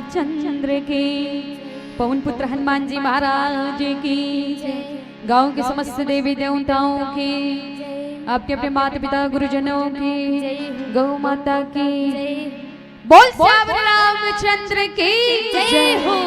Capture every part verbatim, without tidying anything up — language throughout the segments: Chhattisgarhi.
चंद्र की, पवन पुत्र हनुमान जी महाराज की, गांव के समस्त देवी देवताओं की, आपके अपने माता पिता गुरुजनों की, गौ माता की, बोल सियावर रामचंद्र की जय हो।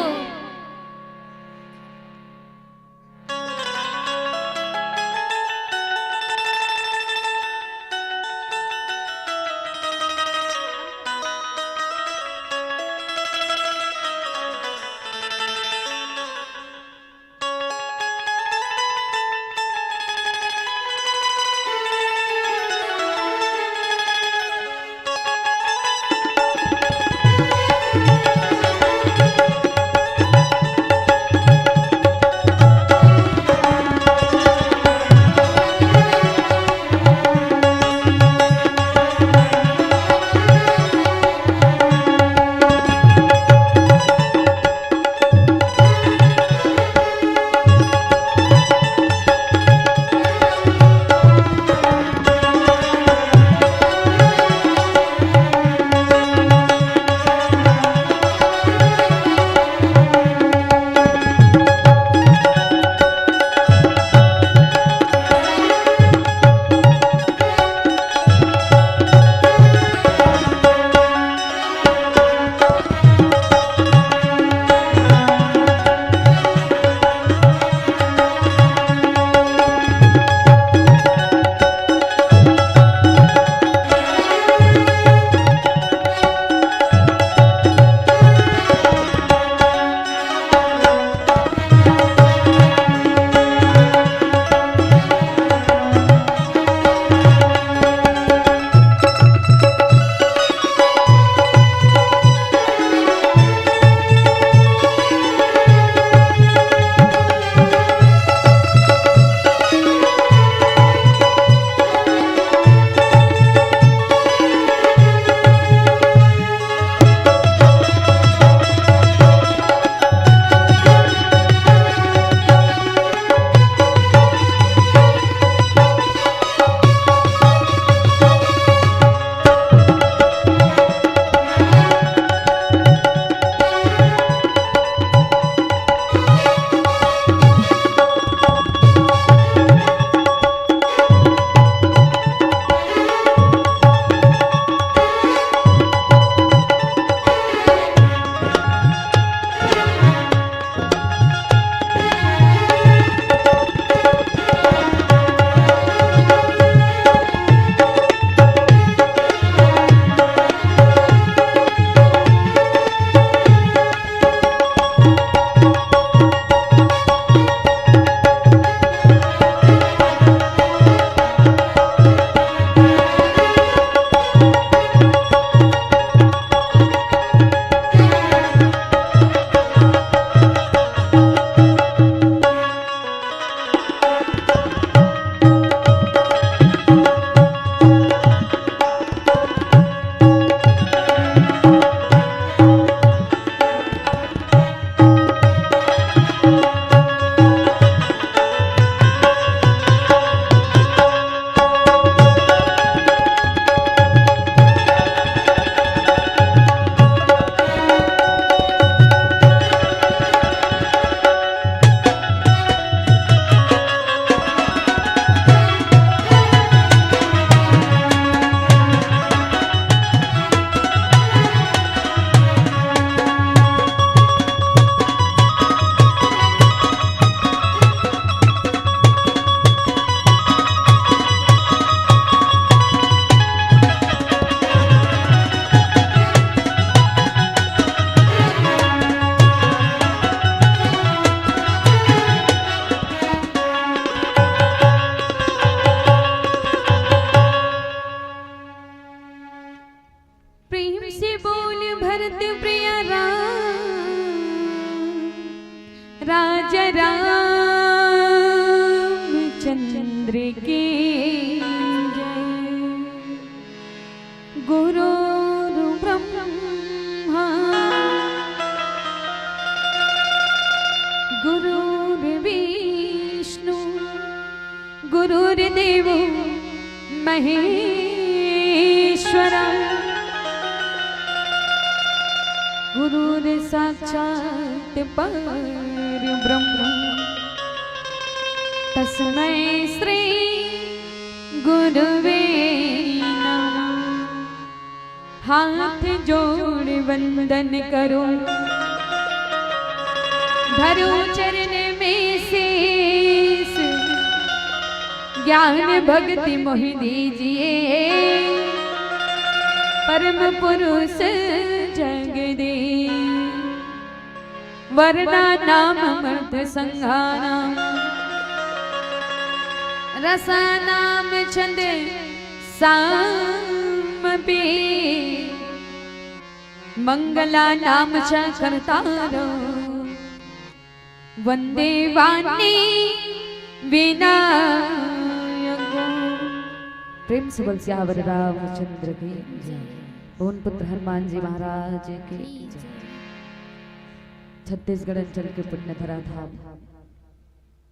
प्रेम से बोल भरत प्रिय राम, राजा रामचंद्र की जय। गुरुर्ब्रह्मा गुरुर्विष्णु गुरुर्देवो महेश्वरा। गुरुर् साक्षात पर ब्रह्म, तस्मै श्री गुरुवे नमः। हाथ जोड़ वंदन करूं, धरूं चरण में शीश, ज्ञान भक्ति मोहि दीजिए, परम पुरुष जगदीश। वर्णानामर्थ संघानां रसानां छंद सामपि मंगलानां च कर्तारौ वंदे वाणी विनायकौ। प्रेम से बोल सियावर रामचंद्र की जय। पवन पुत्र हनुमान जी महाराज की जय। छत्तीसगढ़ अंचल के पुण्य धरा धाम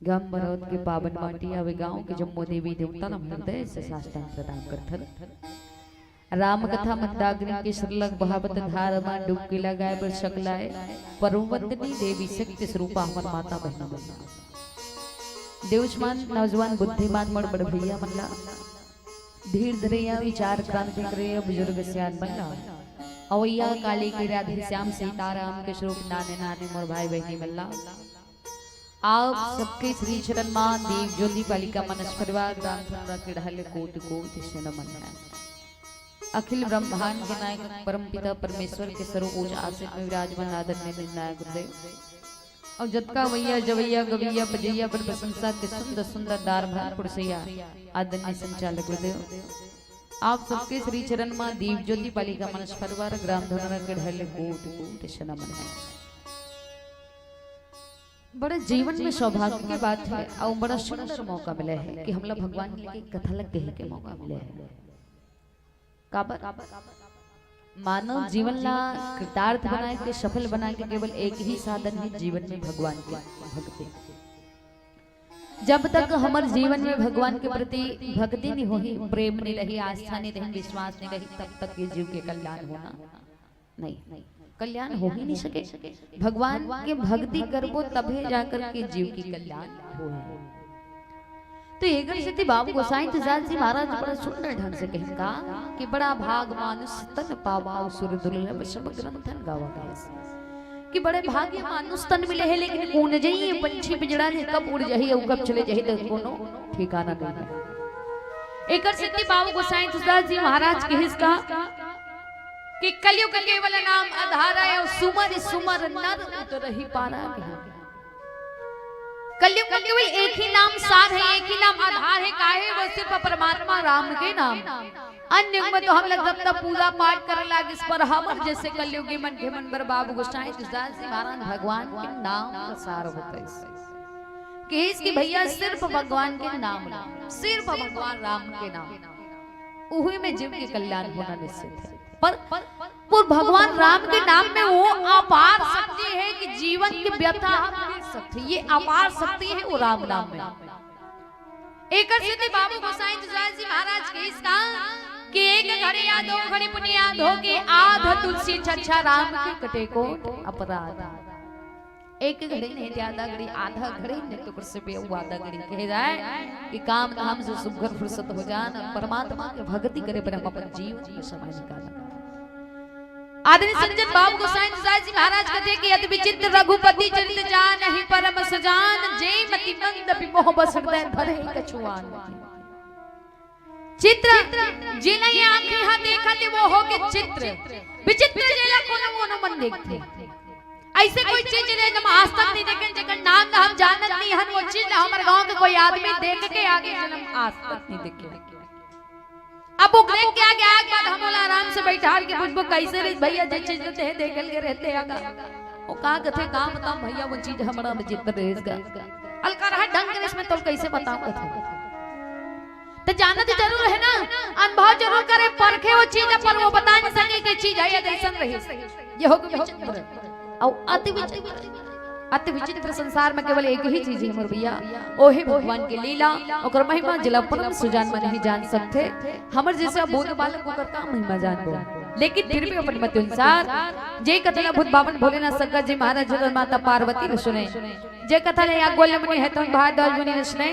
गांव बरौद के पावन माटी अवे गांव के जम्मो देवी देवता ल हम हृदय से साष्टांग प्रणाम करथन। राम कथा मंदाकिनी के सरलग बहावत धार म डुबकी लगाए बर सकलाए, परमवंदनी देवी शक्ति स्वरूपा हमर माता बहिनी मन ला। देवसमान नौजवान बुद्धिमान मन बड़ भैया मन ला, धीर धरैया विचार क्रांति करैया बुजुर्ग सियान मन ला, अवैया काली के राधे श्याम सीताराम के स्वरूप नाने नाने मोर भाई बहिनी मन ला, आप सबके श्री चरण मा दीप ज्योति बालिका मानस परिवार ग्राम धनरा के ढाले कोटि कोटि से नमन है। अखिल ब्रह्मांड के नायक परमपिता परमेश्वर के सर्वोच्च आसन में विराजमान आदरणीय निर्णायक गुरुदेव और जतका अवैया जवैया गवैया बजैया पर प्रशंसा के सुंदर सुंदर दार भार पुरसैया आदरणीय संचालक गुरुदेव, आप सबके श्री चरण मा दीप ज्योति बालिका मानस परिवार ग्राम धनरा के ढाले कोटि कोटि से नमन है। बड़ा जीवन में सौभाग्य के बात है और बड़ा सुंदर मौका मिला है कि हमला भगवान के कथा ला कहे के मौका मिला है। काबर? मानव जीवन ला कृतार्थ बनाए के, सफल बनाए के केवल एक ही साधन है जीवन में भगवान के भक्ति। जब तक हमर जीवन में भगवान के प्रति भक्ति नहीं होही, प्रेम नहीं रही, आस्था नहीं रही, विश्वास नहीं रही, तब तक ये जीव के कल्याण होना नहीं, कल्याण हो ही नहीं सके। भगवान के भक्ति करबो तभे जाकर के जीव की कल्याण होही। तो एकर सेती बाबू गोसाई तुलसीदास जी महाराज बड़ा सुंदर ढंग से कहिन का कि बड़ा भाग मानुष तन पावा अउ सुर दुर्लभ सब ग्रंथन गावा, कहिस कि बड़े भाग्य मानुष तन मिले है, लेकिन कोन जही ये पंछी पिंजड़ा ले कब उड़ जही अउ कब चले जही, तो कोनो ठिकाना नहीं है। एकर सेती बाबू गोसाई तुलसीदास जी महाराज कहिस का कि कलयुग केवल नाम आधार है, सुमर सुमर नर उतरहि पारा। कलयुग में केवल एक ही नाम सार है, एक ही नाम आधार है, काहे? वो सिर्फ परमात्मा राम के नाम। अन्य युग में तो हम लोग जब तक पूजा पाठ करे लागिस, पर हमर जैसे कलयुगी मन के मन बर बाबू गोसाई तुलसीदास जी महाराज भगवान के नाम का सार होते हैं। कहिस कि भैया सिर्फ भगवान के नाम लो, सिर्फ भगवान राम के नाम, उही में जीव के कल्याण होना निश्चित है। पर वो भगवान राम के नाम में वो अपार शक्ति है कि जीवन की व्यथा हम भूल सकते हैं। ये अपार शक्ति है वो राम नाम में। एकर सेती बाबू गोसाई तुलसीदास जी महाराज कहिस का कि एक घड़ी या दो घड़ी पुनि याद हो कि आध तुलसी छछा राम के कटे कोटि अपराध। एक घड़ी नहीं, ज्यादा घड़ी, आधा घड़ी नहीं तो कर से भी वो आधा घड़ी कहे जाए कि काम धाम से सुघर फुर्सत हो जान, परमात्मा के भक्ति करे पर हम अपन जीवन में समय निकालन। आदरणीय संत जन बाबू गोसाई तुलसीदास जी महाराज कथे कि अति विचित्र रघुपति चरित जानहि परम सुजान, जे मति मंद विमोह बस हृदय धरे कछुआन। चित्र, जेला ये आँखी हा देखत हे, वो हो गे चित्र। विचित्र जेला कोनो कोनो मन देखथे। ऐसे कोई चीज ले हम आज तक नहीं देखे, जेकर नाम ला हम जानत नहीं हन, वो चीज ला हमर गांव के कोई आदमी देख के आगे जन्म आज तक नहीं देखे। अब वो देख के आगे आए के बाद हम ओला आराम से बैठार के पूछबो, "कैसे रे भैया, जे चीज ला तैं देखल के रहते आगा?" वो का कथे, "का बताऊं भैया, वो चीज हमरा में चित्र रहिस गा।" अलकरहा ढंग के इसमें तो कैसे बताऊं कथे। तो जानत जरूर है ना, अनुभव जरूर करे, परखे वो चीज, पर वो बता नहीं सके कि चीज है या जैसन रही। ये हो गए विचित्र। और अति विचित्र, अति विचित्र संसार में केवल एक ही चीज है मोर भैया, ओ है भगवान की लीला, ओकर महिमा जिला परम सुजान मन ही जान सकथे। हमर जैसे अबोध बालक ओकर का महिमा जानबो? लेकिन फिर भी अपन मति अनुसार जे कथा ला भूत बामन भोलेनाथ शंकर जी महाराज जी अउ माता पार्वती ल सुने, जे कथा ला याक गोल्ल मुनि हेतवन भारद्वाज मुनि ल सुने,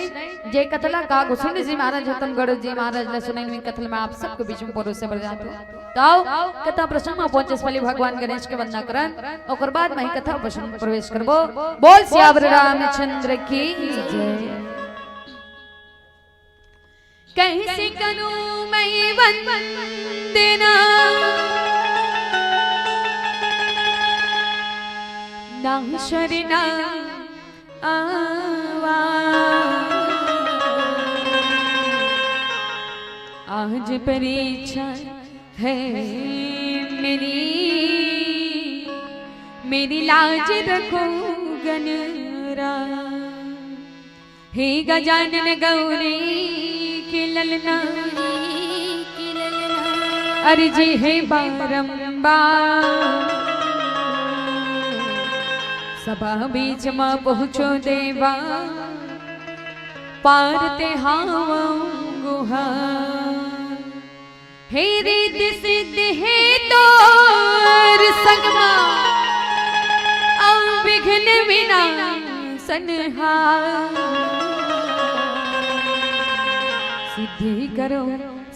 जे कथा ला काग सुन जी महाराज हेतवन गरुड़ जी महाराज ल सुने, उही कथा ला मैं आप सबके बीच में परोसे बर जात हूँ। त आओ, कथा प्रसंग में पहुंचे से पहले भगवान गणेश के वंदना करन, ओकर बाद मैं कथा प्रसंग में प्रवेश करबो। बोल सियावर रामचंद्र की जय। कैसे करूं मैं वंदना नाम स्वर ना आवा। आज परीक्षा है मेरी, मेरी लाज रखो गणराज। हे गजानन गौरी के ललना, अर्जी हे बारंबार, सभा बीच मा पहुँचो देवा, पार ते हावों गुहार। हे रिद्धि सिद्धि हे तोर संग मा, अउ विघ्न विनाशन हार। सिद्धि करो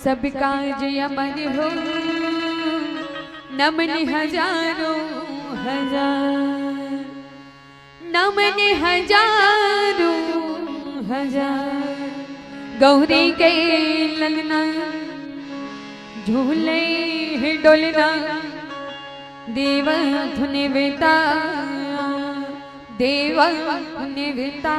सब काज अमर हो, नमन हजारों हजार। नमन हजारों हजार। गौरी के ललना, झूले हे डोलना, देवा धुन बेता, देवा धुन बेता।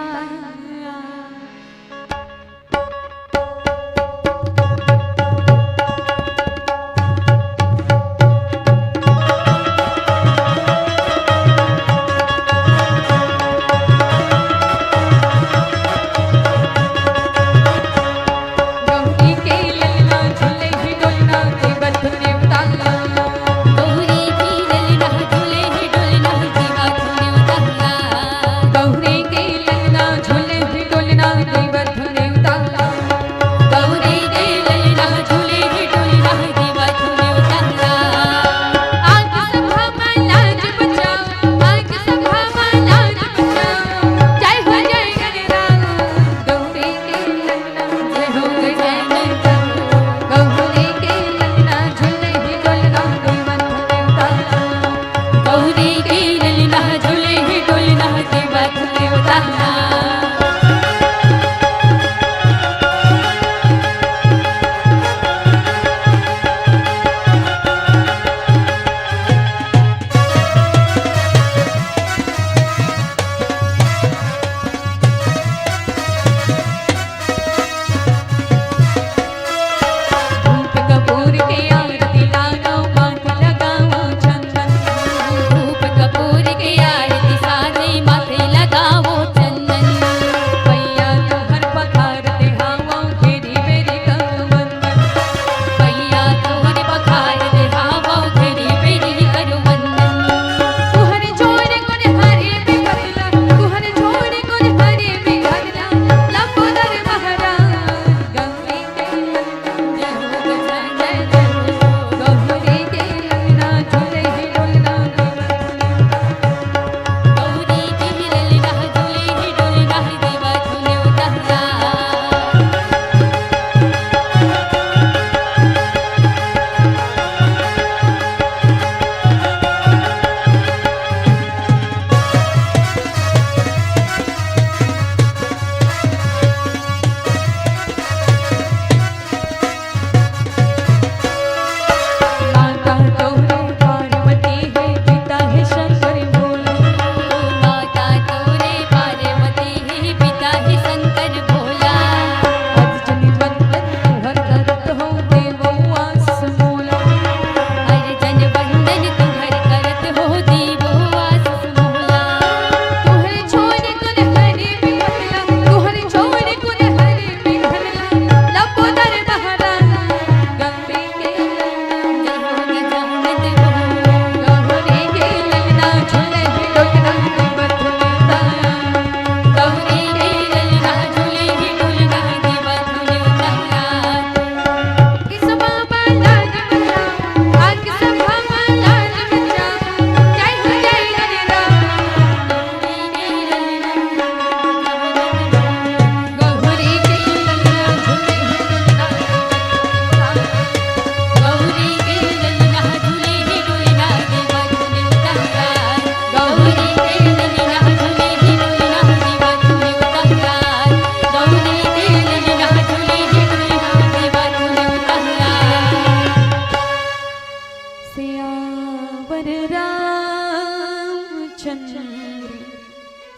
चंद्र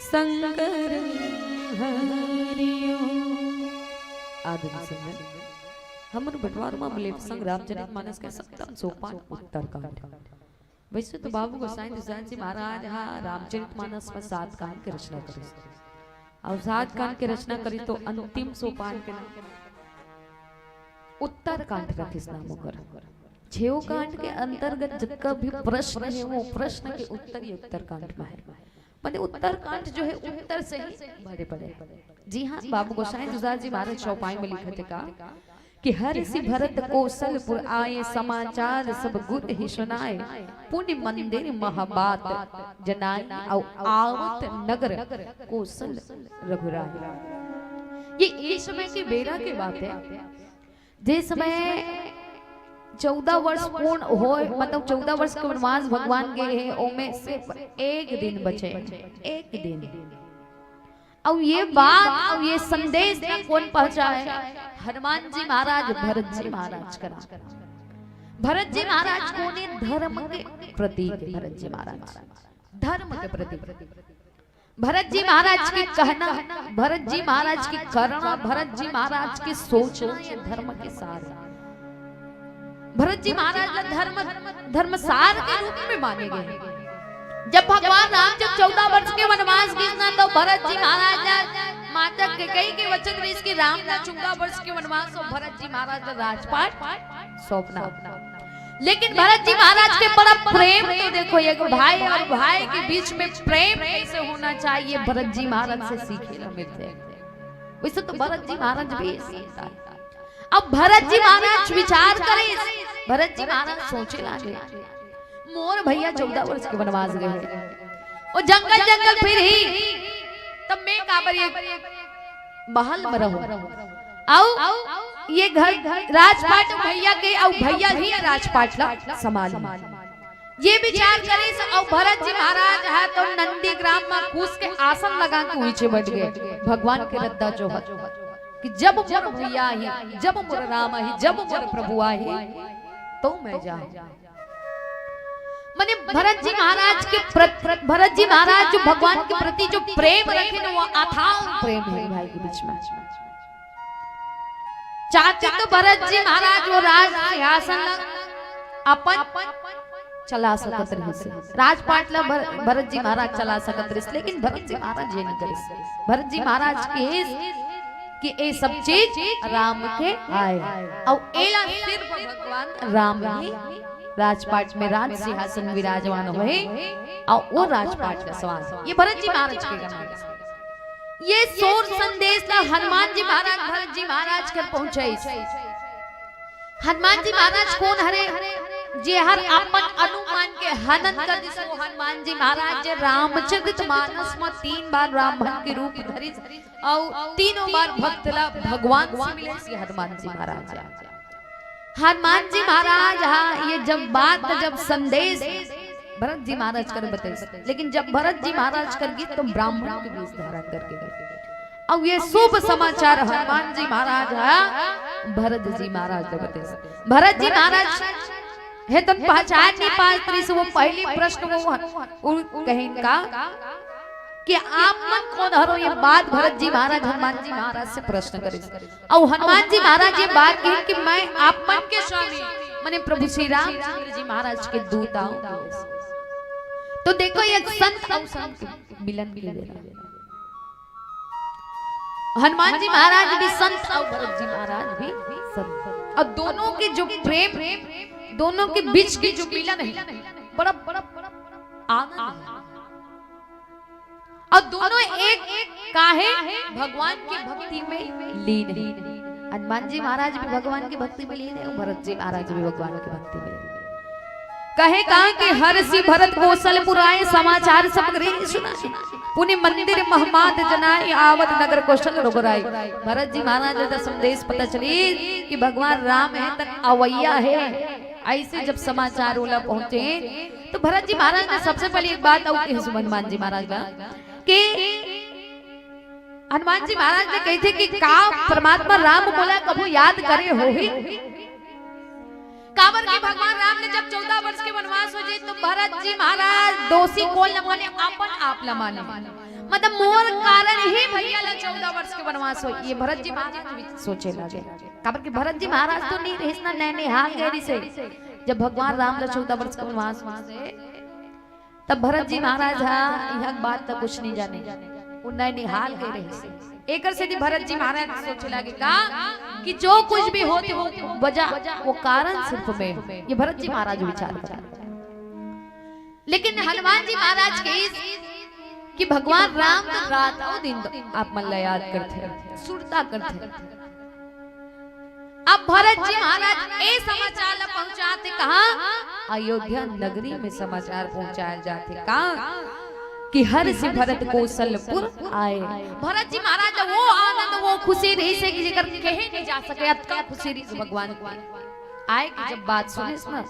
शंकर हरिओ। आदि सिंह, हमर बंटवारा म मिले संग रामचरित मानस के सप्तम सोपान उत्तरकांड। वैसे तो बाबू गोसाई तुलसीदास जी महाराज हा रामचरित मानस म सात कांड के रचना करे, अउ सात कांड के रचना करे तो अंतिम सोपान के नाम उत्तरकांड रखिस नाम ओकर। छेव कांड के अंतर्गत जतका भी प्रश्न हे, वो प्रश्न के उत्तर ये उत्तरकांड में है। माने उत्तरकांड जो है उत्तर से ही भरे पड़े। जी हाँ, बाबू गोसाई तुलसीदास जी महाराज चौपाई में लिखत हे का कि हर्षि भरत कौशलपुर आए, समाचार सब गुर ही सुनाए। पुनि मंदिर महा बात जनाए, अउ आवत नगर कौशल रघुराए। ये, ये समय के बेरा के बात है, जे समय चौदह वर्ष पूर्ण होय, मतलब चौदह वर्ष के वनवास भगवान गे हे, ओमे सिर्फ एक दिन बचे, एक दिन। अउ ये बात, अउ ये संदेश ला कोन पहुंचाए? हनुमान जी महाराज, भरत जी महाराज करा। भरत जी महाराज कोन हे? धर्म के प्रतीक हे भरत जी महाराज, धर्म के प्रतीक। भरत जी महाराज के कहना, भरत जी महाराज के करना, भरत जी महाराज के सोचना, ये धर्म के सार हे। भरत जी महाराज ला धर्म, धर्म सार के रूप में माने गए। जब भगवान राम जब चौदह वर्ष के वनवास गिस ना, तो भरत जी महाराज ला माता कैकेयी के वचन रिहिस कि राम ला चौदह वर्ष के वनवास अउ भरत जी महाराज ला राजपाट सौंपना। लेकिन भरत जी महाराज के बड़ा प्रेम, तो देखो, एक भाई अउ भाई के बीच में प्रेम कैसे होना चाहिए, भरत जी महाराज से सीखे ला मिलथे। वैसे तो भरत जी महाराज भी सीखता है। अब भरत जी महाराज विचार करे, भरत जी महाराज सोचे लागे, मोर भैया चौदह वर्ष के वनवास गे हे, वो जंगल जंगल फिरही, तब मैं काबर ये महल में रहूं? अउ ये घर राजपाट भैया के, अउ भैया ही ये राजपाट ला संभाली। ये विचार करिस अउ भरत जी महाराज हा तो नंदीग्राम म कूस के आसन लगा के उइचे बइठ गे। भगवान के रद्दा जोहत कि जब मोर भैया ही, जब मोर राम ही, जब मोर प्रभु आही, तो मैं जाहूं। माने भरत जी महाराज के प्रति, भरत जी महाराज जो भगवान के प्रति जो प्रेम रखे ना, वो अथाह प्रेम हे भाई के बीच में। चाहते तो भरत जी महाराज वो राज सिंहासन ला अपन चला सकत रहिस, राजपाट ला भर-, भरत जी महाराज चला सकत रहिस, लेकिन भरत जी महाराज ये नहीं करिस। भरत जी महाराज कहिस कि ये सब चीज राम के आय, अउ एला सिर्फ भगवान राम ही राजपाट में राज सिंहासन विराजमान होय, अउ वो राजपाट का सवाल। ये भरत जी महाराज के कहना हे। ये सोर संदेश ला हनुमान जी महाराज भरत जी महाराज कर पहुंचाइस। हनुमान जी महाराज कोन हरे? जे हर अपन अनुमान के हनन कर दिस, वो हनुमान जी महाराज जे रामचरित मानस म तीन बार राम भक्त के रूप धरिस अउ तीनों बार भक्त ला भगवान से मिले, ये हनुमान जी महाराज हे। हनुमान जी महाराज हा ये जब बात, जब संदेश भरत जी महाराज कर बताइस, लेकिन जब भरत जी महाराज कर गिस तो ब्राह्मण के वेश धारण करके गिस। अउ ये शुभ समाचार हनुमान जी महाराज हा भरत जी महाराज ल बताइस। भरत जी महाराज हे तो पहचान नहीं पात रहिस, वो पहली प्रश्न वो, वो कहिन का कि आप मन कोन हरो? ये बात भरत जी महाराज हनुमान जी महाराज से प्रश्न करिस। अउ हनुमान जी महाराज ये बात कहिन कि मैं आप मन के स्वामी, माने प्रभु श्री रामचंद्र जी महाराज के दूत आऊं। तो देखो, ये संत अउ संत मिलन के बेरा। हनुमान जी महाराज भी संत अउ भरत जी महाराज भी संत। अउ दोनों के जो प्रेम, दोनों के बीच के जो मिलन हे, बड़ा, बड़ा आनंद हे। अउ दोनों एक काहे? भगवान के भक्ति में लीन हे। हनुमान जी महाराज भी भगवान की भक्ति में लीन हे, भरत जी महाराज भी भगवान की भक्ति में लीन हे। कहे का कि हर्षि भरत कौशलपुर आए, समाचार सब गृह सुनाए। पुनि मंदिर महा बात जनाए, आवत नगर कौशल रघुराए। भरत जी महाराज ला संदेश पता चलिस कि भगवान राम हे त अवइया हे, अइसे जब समाचार ओला पहुंचे तो भरत जी महाराज ने सबसे पहले एक बात अउ कहिस हनुमान जी महाराज ला कि हनुमान जी महाराज ने कहिथे कि का परमात्मा राम मोला कभू याद करे होही? काबर के भगवान राम ला जब चौदह वर्ष के वनवास हो जाय, तो भरत जी महाराज दोषी कोन ला माने? अपन आप ला माने। मतलब, मोर कारण ही भैया ला चौदह वर्ष के वनवास होय, ये भरत जी महाराज भी सोचे लगे। काबर के भरत जी महाराज तो नइ रहिस ना, नैनिहाल गे रहिस हे। जब भगवान राम ला चौदह वर्ष के वनवास होय, तब भरत जी महाराज ह इहाँ के बात त कुछ नइ जाने, वो नैनिहाल गे रहिस हे। एकर सेती भरत जी महाराज सोचे लगे का कि जो कुछ भी होथे, वो वजह, वो कारण सिर्फ मैं हूँ। ये भरत जी महाराज विचार करे। लेकिन हनुमान जी महाराज कहिस कि भगवान राम तो रात अउ दिन आप मन ला याद करथे, सुरता करथे। अब भरत जी महाराज ए समाचार ला पहुंचाथे कहाँ? अयोध्या नगरी में समाचार पहुंचाय जाथे का कि हर्षि भरत कोसलपुर आए। भरत जी महाराज ला वो आनंद, वो खुशी रहिस हे कि जेकर कहे नइ जा सके, अतका खुशी रहिस भगवान के। आए के जब बात सुनिस ना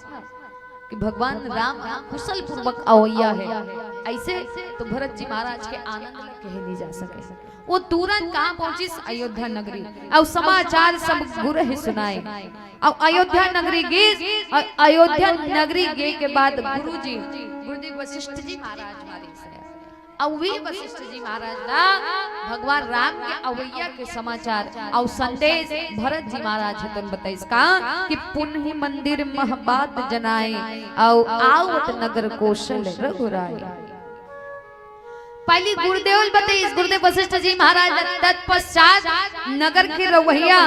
कि भगवान राम कुशल पूर्वक अवइया हे, अइसे तो भरत जी महाराज के आनंद ला कहे नइ जा सके। वो तुरंत कहाँ पहुंचिस? अयोध्या नगरी। अउ समाचार सब गुरहि सुनाए। अउ अयोध्या नगरी गिस, अउ अयोध्या नगरी गे के बाद गुरु जी, गुरुदेव वशिष्ठ जी महाराज हमारे से। अउ वे वशिष्ठ जी महाराज ला भगवान राम के अवइया के समाचार अउ संदेश भरत जी महाराज ह तुन बताइस का कि पुनहि मंदिर मह बात जनाए, अउ आवत नगर कोसल रघुराए। पहली गुरुदेव ल बताइस, गुरुदेव वशिष्ठ जी महाराज ल। तत्पश्चात नगर के रवैया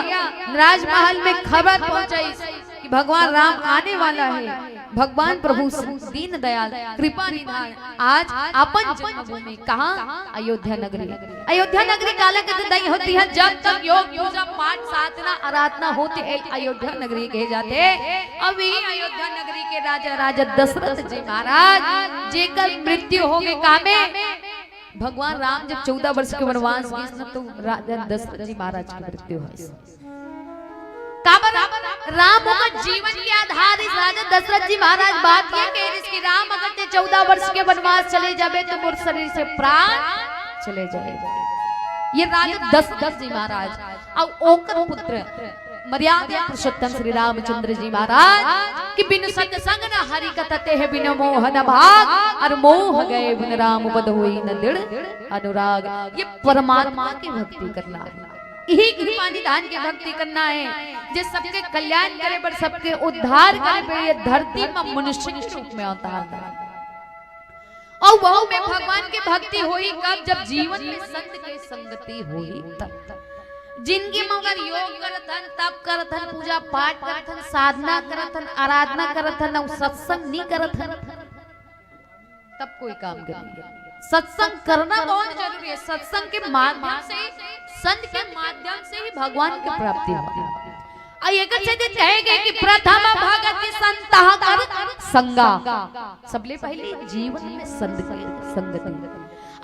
राजमहल में खबर पहुंचाइस कि भगवान राम आने वाला है। भगवान प्रभु दीन दयाल कृपा निधान आज अपन जन्मभूमि कहाँ? अयोध्या नगरी। अयोध्या नगरी काला कहते दई होती है, जब तक योग पूजा पाठ साधना आराधना होते है, अयोध्या नगरी कहे जाते। अब यही अयोध्या नगरी के राजा, राजा दशरथ जी महाराज, जेकर मृत्यु हो गए कामे, भगवान राम जब चौदह वर्ष के वनवास गिस न, तो राजा दशरथ जी महाराज की मृत्यु हो गई। काबर? राम ओकर जीवन के आधार हे। राजा दशरथ जी महाराज बात ये कह रहे कि राम, अगर ते चौदह वर्ष के वनवास चले जाबे, तो मोर शरीर से प्राण चले जाए। ये राजा दशरथ जी महाराज अउ ओकर पुत्र मर्यादा पुरुषोत्तम श्री रामचंद्र जी महाराज कि बिनु सत्संग न हरि कथा, तेहि बिनु मोह न भाग, अउ मोह गए बिनु राम पद होई न दृढ़ अनुराग। ये परमात्मा की भक्ति करना हे, यही कृपा निधान की भक्ति करना हे, जे सबके कल्याण करे बर, सबके उद्धार करे बर ये धरती में मनुष्य के रूप में अवतार ले। अउ वहू में भगवान के भक्ति होही कब? जब जीवन में संत के संगति होही तब। जिनगी में अगर योग करत हन, तप करत हन, पूजा पाठ करत हन, साधना करत हन, आराधना करत हन, अउ सत्संग नइ करत हन, तब कोई काम के नइ हे। सत्संग करना बहुत जरूरी हे। सत्संग के माध्यम से ही, संत के माध्यम से ही भगवान के प्राप्ति होथे। अउ एकर सेती कहे गे कि प्रथम भगति संत कर संगा। सबले पहले जीवन में संत के संगति।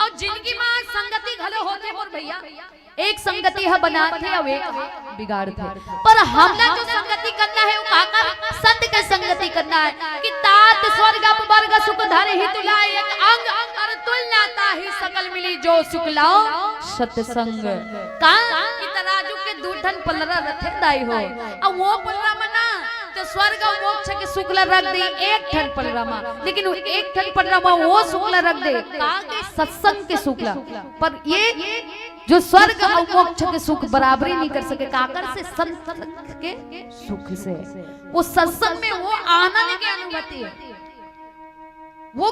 अउ जिनगी में संगति घलो होथे मोर भैया, एक संगति ह बनाथे अउ एक ह बिगाड़थे। पर हमला जो संगति करना हे, वो काकर? संत के संगति करना हे। कि तात स्वर्ग अपवर्ग सुख धरहिं तुला एक अंग, अर तुलना ताहि सकल मिली जो सुख लाओ सत्संग। का? कि तराजू के दू ठन पलरा रथे दाई हो, अउ वो पलरा म ना त स्वर्ग अउ मोक्ष के सुख ला रख दे एक ठन पलरा म, लेकिन वो एक ठन पलरा म वो सुख ला रख दे, का के? सत्संग के सुख ला। पर ये जो स्वर्ग अउ मोक्ष के सुख बराबरी नइ कर सके, काकर से? संत के सुख से। वो सत्संग में वो आनंद की अनुभूति हे, वो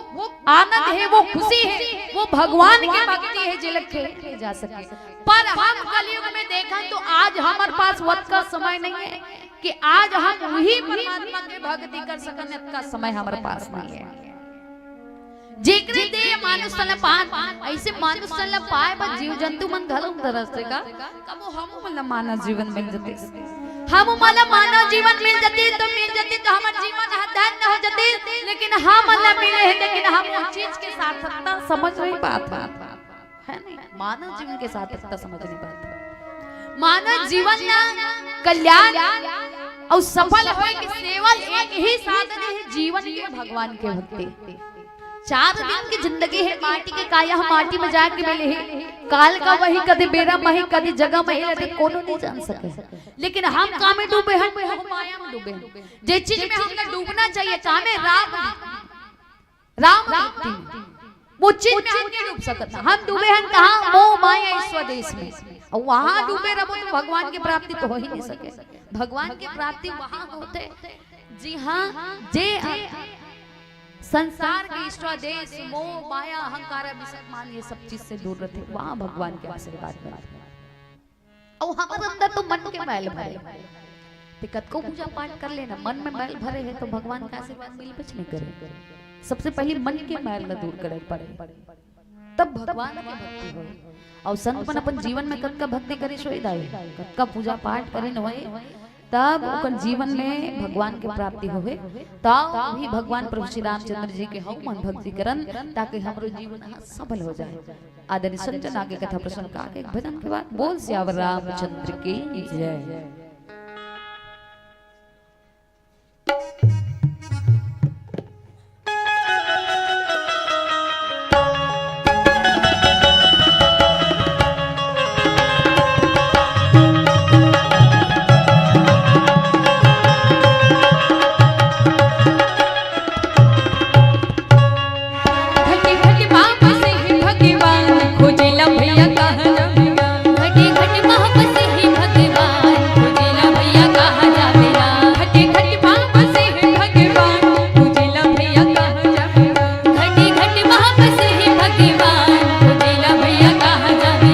आनंद हे, वो खुशी हे, वो भगवान की भक्ति हे, जेला कहे नइ जा सके। पर हम कलयुग में देखन तो आज हमर पास वतका समय नइ हे कि आज हम वही परमात्मा के भक्ति कर सकन, इतना समय हमर पास नइ हे। जेकरे दे मानुष तन पान, अइसे मानुष तन पाए बर जीव जंतु मन घलो तरसथे का? कभू हमू मन ला मानव जीवन मिल जतिस, हमू मन ला मानव जीवन मिल जतिस, तो मिल जतिस तो हमर जीवन ह धन्य हो जतिस। लेकिन हमन ला मिले हे, लेकिन हम वो चीज के सार्थकता समझ नइ पात हन। हे नहीं, मानव जीवन के सार्थकता समझ नइ पात हन। मानव जीवन ला कल्याण अउ सफल होए के केवल एक ही साधन हे जीवन के, भगवान के भक्ति। चार दिन की जिंदगी हे, माटी के काया ह माटी में जाके मिले हे। काल का वही कदी बेरा मही, कदी जगह मही, अरे कोनो नइ जान सके। लेकिन हम का में डूबे हन? मोह माया में डूबे हन। जे चीज में हमला डूबना चाहिए, का में? राम में, राम भक्ति में। वो चीज में हम नहीं डूब सकत ना। हम डूबे हन कहाँ? मोह माया ईश्वर देश में। अउ वहां डूबे रहो तो भगवान के प्राप्ति तो हो ही नहीं सके। भगवान के प्राप्ति वहां होथे, जी हाँ, जे संसार के ईश्वर देश, मोह माया, अहंकार, अभिमान, ये सब चीज से दूर रहते, वहां भगवान के आशीर्वाद मिलथे। अउ हमर अंदर तो मन के मैल भरे। ते कतको पूजा पाठ कर लेना, मन में मैल भरे हे तो भगवान का आशीर्वाद मिलबेच नहीं करे। सबसे पहले मन के मैल ला दूर करे पड़े, तब भगवान के भक्ति होय। अउ संत मन अपन जीवन में कतका भक्ति करे होही दाई, कतका पूजा पाठ करे होही, तब ओकर जीवन में भगवान के प्राप्ति होय। तब भी भगवान प्रभु श्री रामचंद्र जी के हव मन भक्ति करन, ताकि हमरो जीवन ह सफल हो जाए। आदरणीय संत जन आगे कथा प्रसंग का आगे एक भजन के बाद बोल सियावर रामचंद्र की जय। घटी घटी पाप से हे भगवान, खोजेला भैया कहाँ जाबे। घटी घटी पाप से हे भगवान, खोजेला भैया कहाँ जाबे। घटी घटी पाप से हे भगवान, खोजेला भैया कहाँ जाबे। घटी घटी पाप से हे भगवान, खोजेला भैया कहाँ जाबे।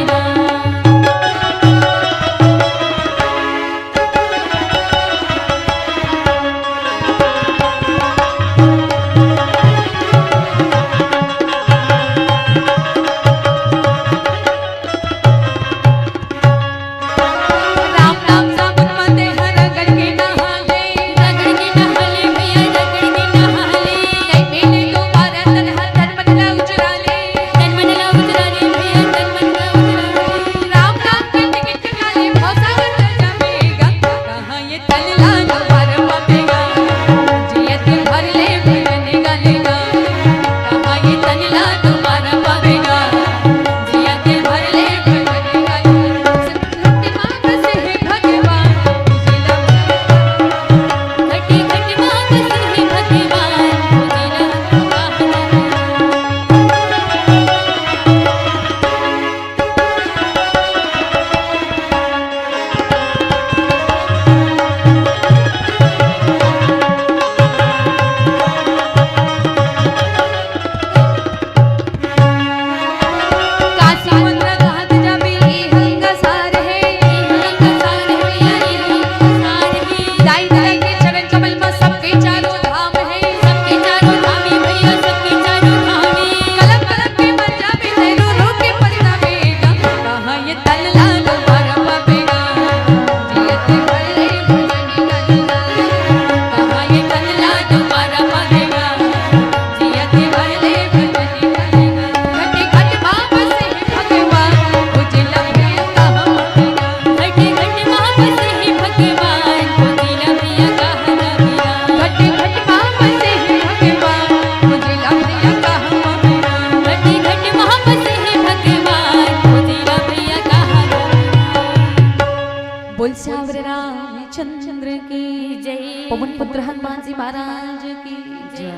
बोल सियावर रामचंद्र की जय। पवन पुत्र हनुमान जी महाराज की जय।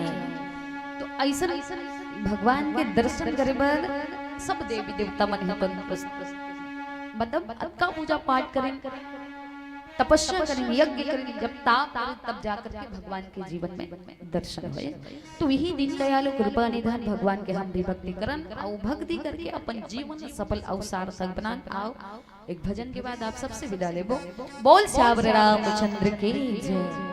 तो ऐसन भगवान के दर्शन करे बर सब देवी देवता मन हे तन उपस्थित। मतलब अतका पूजा पाठ करें, तपस्या करें, यज्ञ करें, जब ताप करें, तब जाकर के भगवान के जीवन में दर्शन होय। तो यही दीनदयालु कृपा निधान भगवान के हम भी भक्ति करन, अउ भक्ति करके अपन जीवन सफल अउ सार्थक बनान। आओ, एक भजन के बाद आप सबसे विदा लेबो। बोल सियावर रामचंद्र की जय।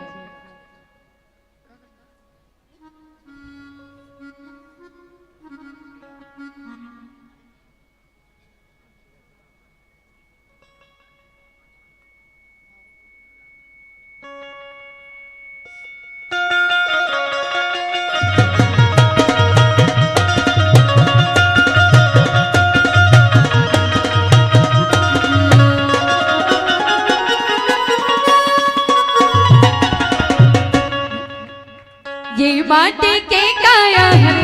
ये माटी के काया हन,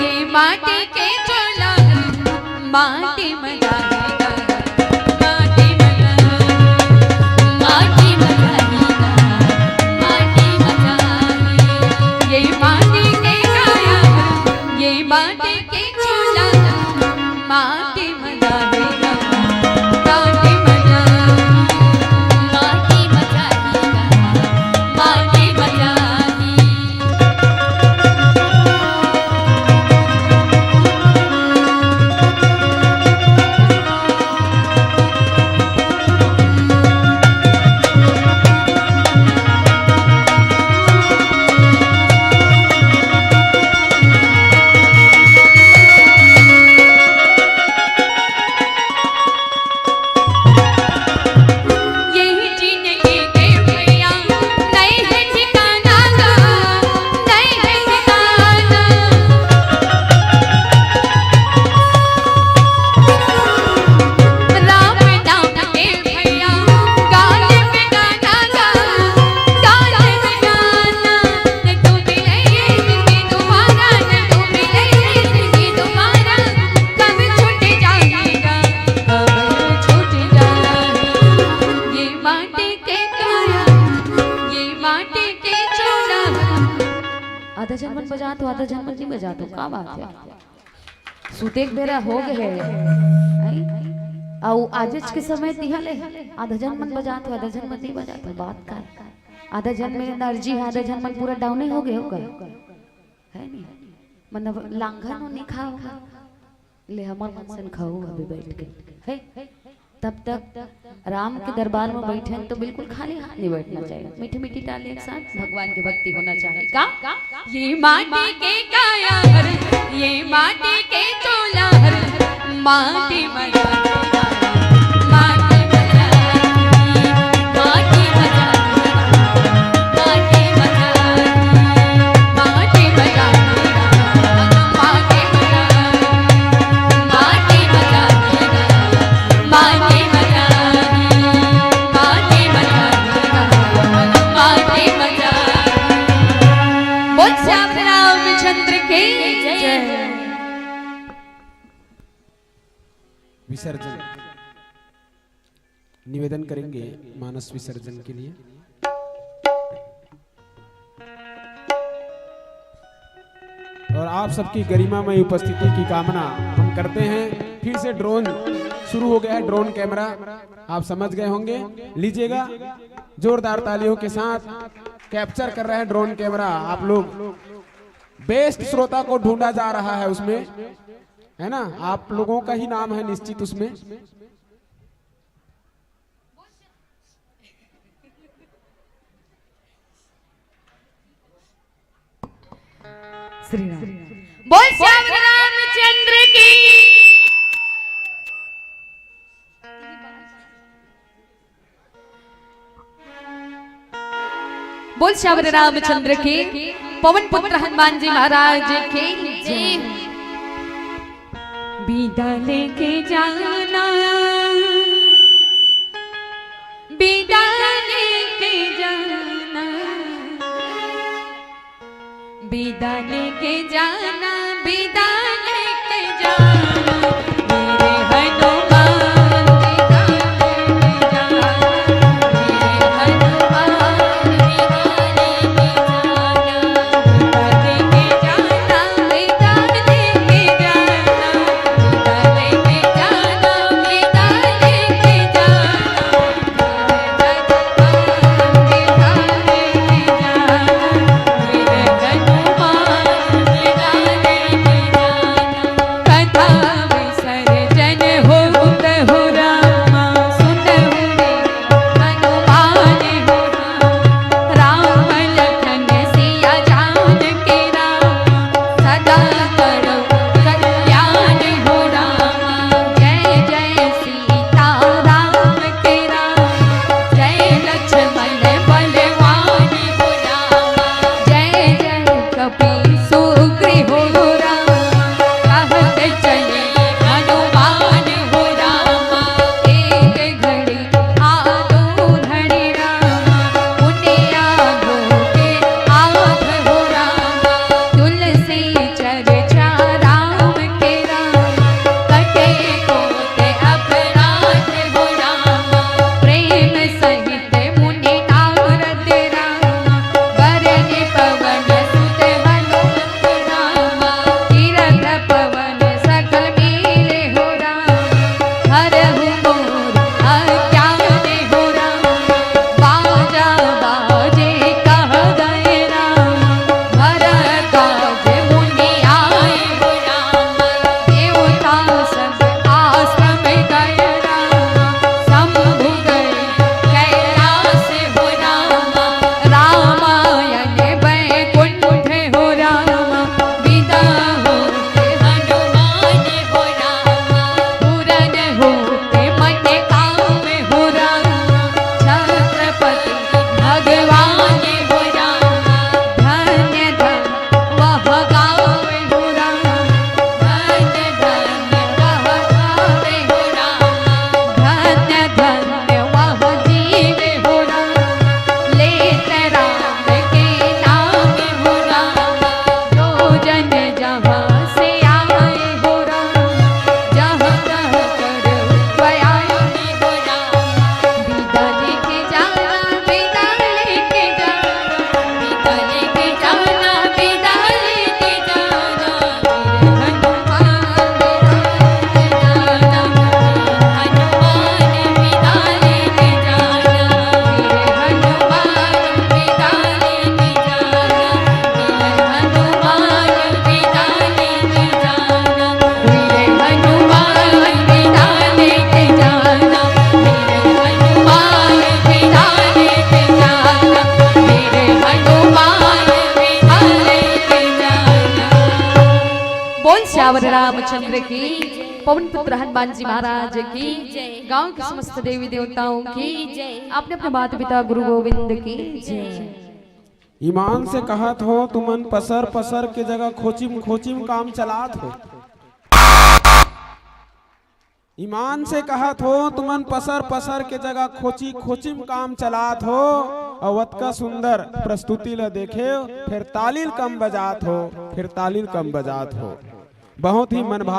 ये माटी के झोला हन, माटी में जाने जाने, माटी में जाने, माटी बजात हो, का बात हे? सुते के बेरा हो गे हे। अउ आजच के समय तिहा ले आधा झन मन बजात हो, आधा झन मन नइ बजात हो, बात का हे? आधा झन में एनर्जी हे, आधा झन मन पूरा डाउने हो गे हो का? हे नी? मतलब लांघन हो नइ खाओ का? ले हमर मन सन खाओ अभी बैठ के, हे? तब तक राम के दरबार में बैठे हैं तो बिल्कुल खाली हाथ नहीं बैठना चाहिए। मीठी मीठी ताली एक साथ, भगवान की भक्ति होना चाहिए। का? ये माटी के काया हर, ये माटी के चोला हर, माटी बजा, माटी बजा, माटी बजा, माटी बजा, माटी बजा, माटी बजा, माटी बजा, माटी बजा, माटी बजा, माटी बजा। बोल श्याम रामचंद्र की जय। विसर्जन निवेदन करेंगे मानस विसर्जन के लिए। और आप सबकी गरिमामय उपस्थिति की कामना हम करते हैं। फिर से ड्रोन शुरू हो गया है, ड्रोन कैमरा आप समझ गए होंगे, लीजिएगा जोरदार तालियों के साथ। कैप्चर कर रहे हैं ड्रोन कैमरा आप लोग, बेस्ट श्रोता को ढूंढा जा रहा है उसमें, है ना? आप लोगों का ही नाम है निश्चित उसमें। श्री राम। बोल श्याम रामचंद्र की। बोल श्याम रामचंद्र की। पवन पुत्र हनुमान जी महाराज की जय। बिदा लेके जाना, बिदा लेके जाना, बिदा लेके जाना, बिदा लेके जाना, मेरे हनुमान। बिदा लेके जाना, मेरे हनुमान, बिदा लेके जाना, बिदा लेके जाना, बिदा लेके जाना, बिदा लेके जाना, बिदा लेके जाना। सियावर रामचंद्र की, पवन पुत्र हनुमान जी महाराज की, गांव के समस्त देवी देवताओं की, अपने अपने माता पिता गुरु गोविंद की जय। ईमान से कहत हो, तुमन पसर पसर के जगह खोचिम खोचिम काम चलात हो। ईमान से कहत हो, तुमन पसर पसर के जगह खोची खोचिम काम चलात हो। अउ अतका सुंदर प्रस्तुति ल देखे, फिर ताली ल कम बजात हो, फिर ताली ल कम बजात हो। बहुत ही मनभाव